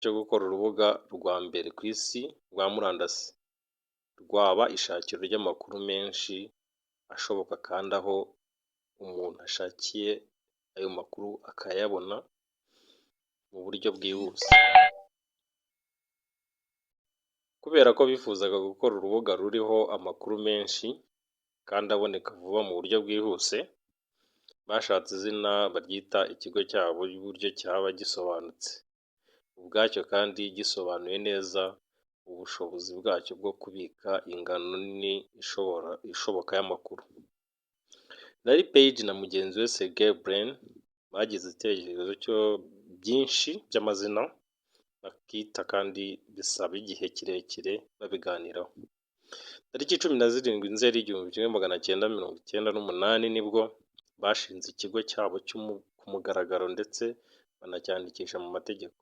Cyo gukora urubuga rwa mbere ku isi rwa murandasi rwaba ishakiro ry'amakuru menshi ashoboka, kandi aho umuntu ashakiye ayo makuru akayabona mu buryo bwihuse. Kubera ko bifuzaga gukora urubuga ruriho amakuru menshi kandi aboneka vuba mu buryo bwihuse, bashatse izina baryita ikigo cyabo y'uburyo cyaba gisobanutse ubwacyo kandi gisobanuye neza ubushobozi bwacyo bwo kubika ingano nini ishobora ishoboka y'amakuru. Larry Page na mugenzi we Sergey Brin bagize ibitekerezo cyo byinshi by'amazina bakita, kandi bisaba igihe kirekire babiganiraho. Tariki 17 Nzeri 1998 nibwo bashinze ikigo cyabo ku mugaragaro, ndetse banacyandikisha mu mategeko.